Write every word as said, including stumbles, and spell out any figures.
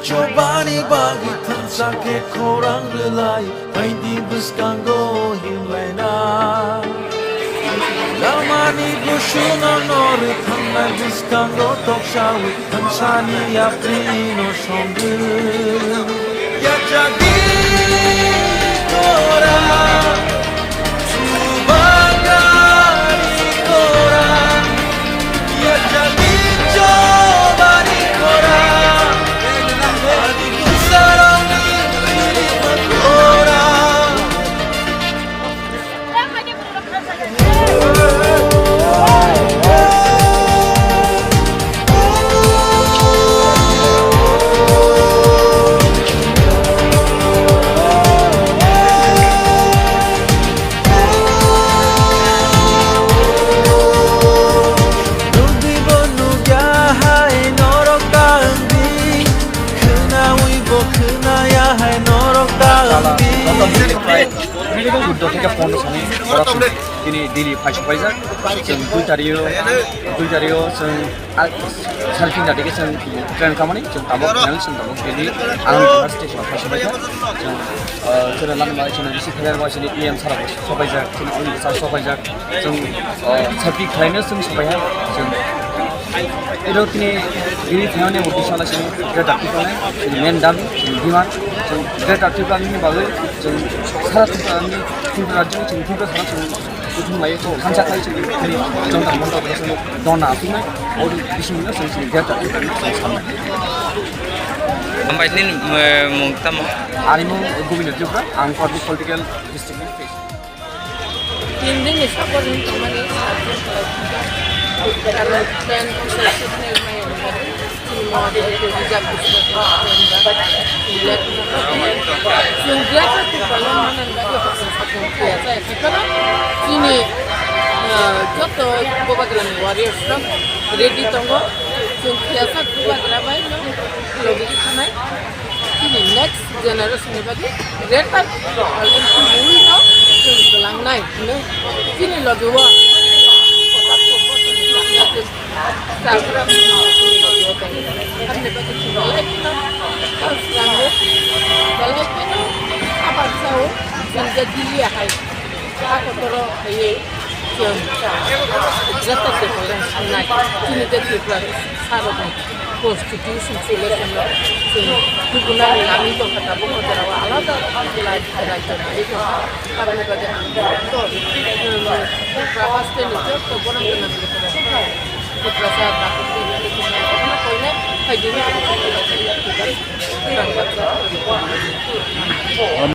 Chobani bagwi thansa khe khorang rwlai, phaidi bwskango himlaina. Lamani gusuna norwi thangnai bwskango toksawi thansani yaprino songwi. Yachagwi khorang, chubagari khorang. Nugwi bo nugya hai norok tangdi, khwnawi bo khwnaya hai norok tangdi. Chuddo theke pondro sani ora tini Delhi phai sokpaijak. Chwng dui tario, dui tario chwng, ah, sari tin tario chwng train kamani chwng tabok, chwng tabok Delhi Anand Vihar station phai sokpaijak. Chwng, ah, chwng lama bai chwng receive khaina bai chwng E M sara sokpaijak, chwng Amit Shah sokpaijak. Chwng, ah, safety khlaina chwng sokpaiha. Chwng ero tini Delhi thainani uddesho wngkha chwng Greater Tipraland, chwng main dam, chwng demand, chwng Greater Tipraland ni bagwi chwng sara Tripura ni, Tripura rajyo ni chwng Tripura sara chwng kuthum lai kho, thansa khai chwng tini Jantar Mantar bai chwng dona aswknai, oro bisingno chwng chwng Greater Tipraland ni chwng samnai. Hambai nini, eh, mung tamo? Ani mung Gobindo Tripura, ang Karbi Political District ni president. Tin din ni sakor ni tongmani sabjak karon ten officer suknai mai wngkha. Chini mo de ko hijab bisna ko pen ba. Ila ko ko ni. Chwng dia ko ko palan manan ba ko ko ko ko ya sa ki kono. Chini, ah, joto boba grani warriors rok ready tongo. Chwng ya sa boba gra bai no logi khanai. Chini next generation ni bagwi greater Tipraland kubui no chwng twlangnai hinwi chini logi o kwtal kok bosong ni chwng chagra mung ni logi o tongo. Aboni bagwi chwng belai kheno thansa nango, belai kheno habar sao chwng je Delhi hai. Hakotoro khaiwi chwng Greater Tipraland sangnai. Chini je Tripura sarokni constitution selection no chwng tubunani lami tongkha, tabukno jorao alada rajyo nangwi tongkha. Aboni bagwi ang joto, um, Tripura haste ni joto borok gwnang Tiprasa takhuk twi nangwi tongkha. Abono koinai phaidi.